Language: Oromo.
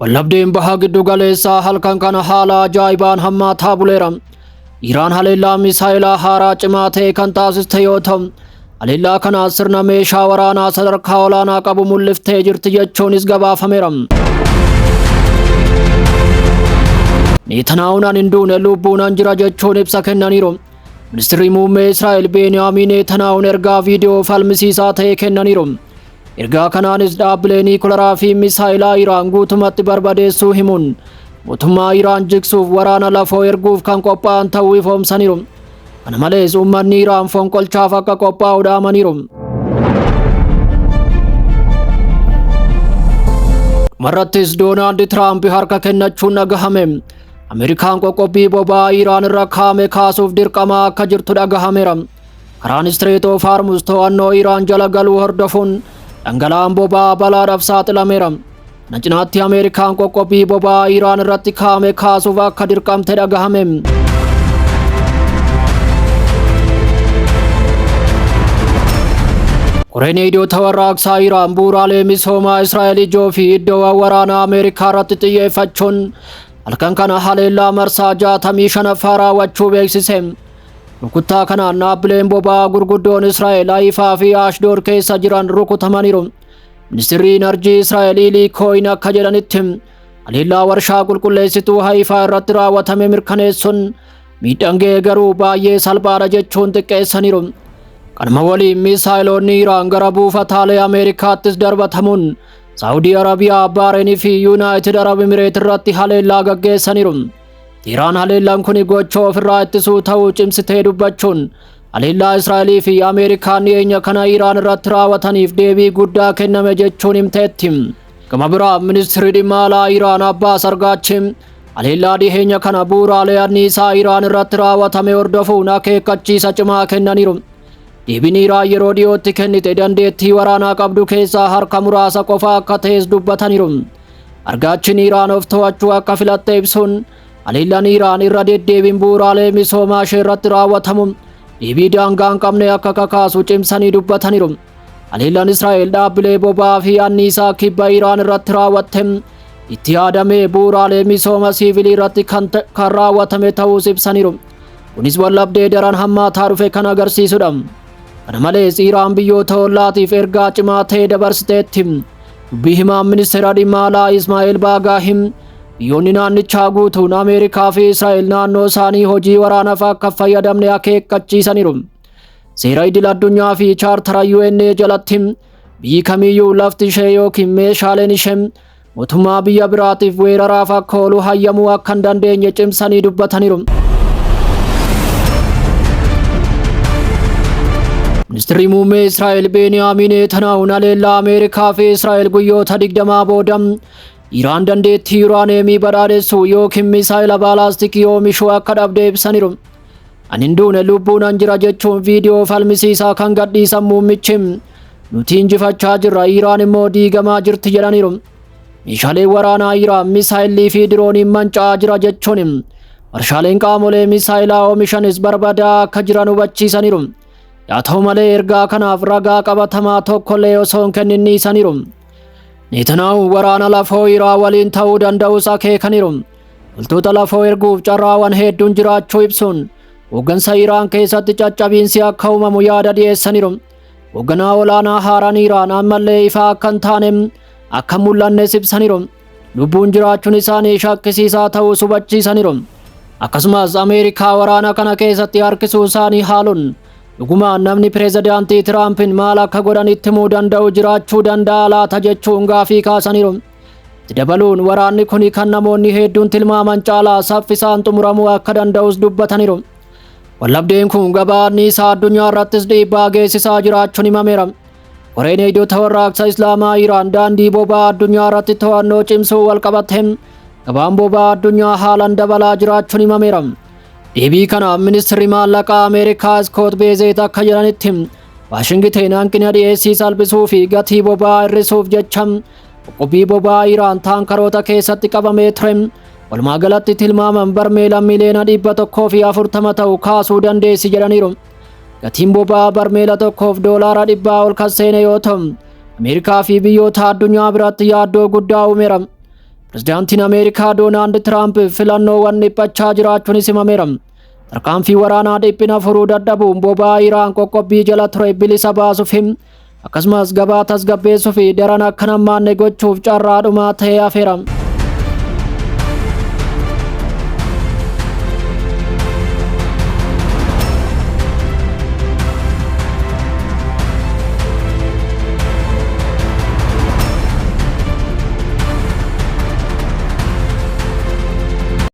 Wallabdeen baha giddu galeessaa halkan kana haala ajaa'ibaan hammaataa buleera. Iraan haleellaa misaayilaa haaraa cimaa ta'e kan taasiste yoo ta'u, haleellaa kanaan sirna meeshaa waraanaa sadarkaa olaanaa qabu mul'iftee jirti jechuunis gabaafameera. Neetanaa'uun ani hin duune lubbuunan jira jechuun ibsa kennaniiru. Ministirri muummee Israa'el Beeniyaamiin Neetanaa'uun ergaa viidiyoo falmisiisaa ta'e kennaniiru. Ergaa kanaanis dhaabbilee niikularaa fi misaayilaa Iraan guutumatti barbadeessuu himuun mootummaa Iraan jigsuuf waraana lafoo erguuf kan qophaa'an ta'uu ifoomsaniiru. Kana malees uummanni Iraan fonqolchaaf akka qophaa'u dhaamaniiru. Dhumarrattis Doonaald Tiraamp harka kennachuun dhagahame. Ameerikaan qoqqobbii boba'aa Iraan irra kaa'ame kaasuuf dirqamaa akka jirtu dhagahameera. Karaan Strait of Hormuz to'annoo Iraan jala galuu hordofuun dhangala'aan boba'aa balaadhaaf saaxilameera. Kana cinaatti Ameerikaan qoqqobbii boba'aa Iraan irratti kaa'ame kaasuuf akka dirqamte dhagahame. Koreen eegdota warraaqsaa Iraan bu'uuraalee misoomaa Israa'el ijoo fi iddoowwan waraanaa Ameerikaa irratti xiyyeeffachuun halkan kana haleellaa marsaa 65ffaa raawwachuu beeksise. Rukuttaa kanaan dhaabbileen boba'aa gurguddoon Israa'el Haifaa fi Ashdood keessa jiran rukutamaniiru. Ministirri Inarjii Israa'el Iilii Kooyin akka jedhanitti haleellaa warshaa qulqulleessituu Haifaa irratti raawwatame mirkaneessuun miidhaan ga'e garuu baay'ee salphaadha jechuun xiqqeessaniiru. Kanuma waliin miisaayiloonni Iraan gara buufataalee Ameerikaattis darbatamuun Saawudii Arabiyaa, Baareenii fi Yuunaayitid Arab Imireet irratti haleellaa gaggeessaniiru. Iraan haleellaan kun gocha ofirraa ittisuu ta'uu cimsitee dubbachuun haleellaa Israa'elii fi Ameerikaan dhiyeenya kana Iraan irratti raawwataniif deebii guddaa kenname jechuun himteetti. Gama biraa ministirri dhimma alaa Iraan Abbaas Argaachi haleellaa dhiyeenya kana bu'uuraalee anniisaa Iraan irratti raawwatame hordofuun akeekkachiisa cimaa kennaniiru. Deebiin Iraan yeroo dhiyootti kennite dandeettii waraanaa qabdu keessaa harka muraasa qofa akka ta'es dubbataniiru. Argaachiin Iraan of to'achuu akka filatte ibsuun haleellaan Iraan irra deddeebiin bu'uuraalee misoomaa ishee irratti raawwatamu deebii daangaa hin qabne akka kakaasu cimsanii dubbataniiru. Haleellaan Israa'el dhaabbilee boba'aa fi anniisaa kibba Iraan irratti raawwatte itti yaadamee bu'uuraalee misooma siivilii irratti kan raawwatame ta'uus ibsaniiru. Kunis wallabdee daran hammaataa dhufe kan agarsiisudha. Kana malees Iraan biyyoota ollaatiif ergaa cimaa ta'e dabarsiteetti. Dubbii himaan ministeera dhimma alaa Ismaa'eel Baagaahim biyyoonni naannichaa guutuun Ameerikaa fi Israa'el naannoo isaanii hojii waraanaaf akka fayyadamne akeekkachiisaniiru. Seera idil addunyaa fi chaartara UN jalatti biyyi kamiyyuu lafti ishee yookiin meeshaaleen ishee mootummaa biyya biraatiif weeraraaf akka oolu hayyamuu akka hin dandeenye cimsanii dubbataniiru. Ministirri muummee Israa'el Beeniyaamiin Netanyahuun haleellaa Ameerikaa fi Israa'el guyyoota 20 booda Iraan dandeettii yuraaneemii badhaadhessuu yookiin misaayila baalaastikii oomishuu akka dhabde ibsaniiru. Ani hin duune lubbuunan jira jechuun viidiyoo falmisiisaa kan gadhiisan muummichi nuti injifachaa jirra Iraan immoo diigamaa jirti jedhaniiru. Meeshaaleen waraanaa Iraan misaayilii fi dirooniin manca'aa jira jechuun warshaaleen qaamolee misaayilaa oomishanis barbadaa akka jiran hubachiisaniiru. Yaa ta'u malee ergaa kanaaf ragaa qabatamaa tokkollee osoo hin kennin dhiisaniiru. Netanyahuun waraana lafoo Iraan waliin ta'uu danda'us akeekaniiru. Loltoota lafoo erguuf carraawwan hedduun jiraachuu ibsuun hooggansa Iraan keessatti caccabiinsi akka uumamu yaada dhiyeessaniiru. Hoogganaa olaanaa haaraan Iraan ammallee ifa akka hin taane akka mul'annes ibsaniiru. Lubbuun jiraachuun isaanii shakkisiisaa ta'uus hubachiisaniiru. Akkasumas Ameerikaa waraana kana keessatti harkisuu isaanii haaluun dhugumaan namni pireezidaantii Tiraampiin maal akka godhan itti himuu danda'u jiraachuu danda'a laata jechuun gaafii kaasaniiru. Itti dabaluun waraanni kun kan namoonni hedduun tilmaaman caalaa saffisaan xumuramuu akka danda'us dubbataniiru. Wallabdeen kun gabaa anniisaa addunyaa irrattis dhiibbaa geessisaa jiraachuun himameera. Koreen eegdota warraaqsa Islaamaa Iraan daandii boba'aa addunyaa irratti to'annoo cimsuu walqabate gabaan boba'aa addunyaa haalaan dabalaa jiraachuun himameera. Deebii kanaaf ministirri maallaqaa Ameerikaa Iskoot Beezeet akka jedhanitti Waashingiteen hanqina dhiyeessii salphisuu fi gatii boba'aa hir'isuuf jecha qoqqobbii boba'aa Iraan taankaroota keessatti qabamee ture walumaa galatti tilmaaman barmeela miliyoona 140 ta'u kaasuu dandeessi jedhaniiru. Gatiin boba'aa barmeela tokkoof $100 ol kan seene yoo ta'u, Ameerikaa fi biyyoota addunyaa biratti yaaddoo guddaa uumeera. Pirezidaantiin Ameerikaa Doonaald Tiraamp filannoowwan dhiphachaa jiraachuunis himameera. Tarkaanfii waraanaa dhiphina furuu dadhabuun boba'aa Iraan qoqqobbii jala ture bilisa baasuuf, akkasumas gabaa tasgabbeessuu fi daran akka hammaanne gochuuf carraa dhumaa ta'ee hafeera.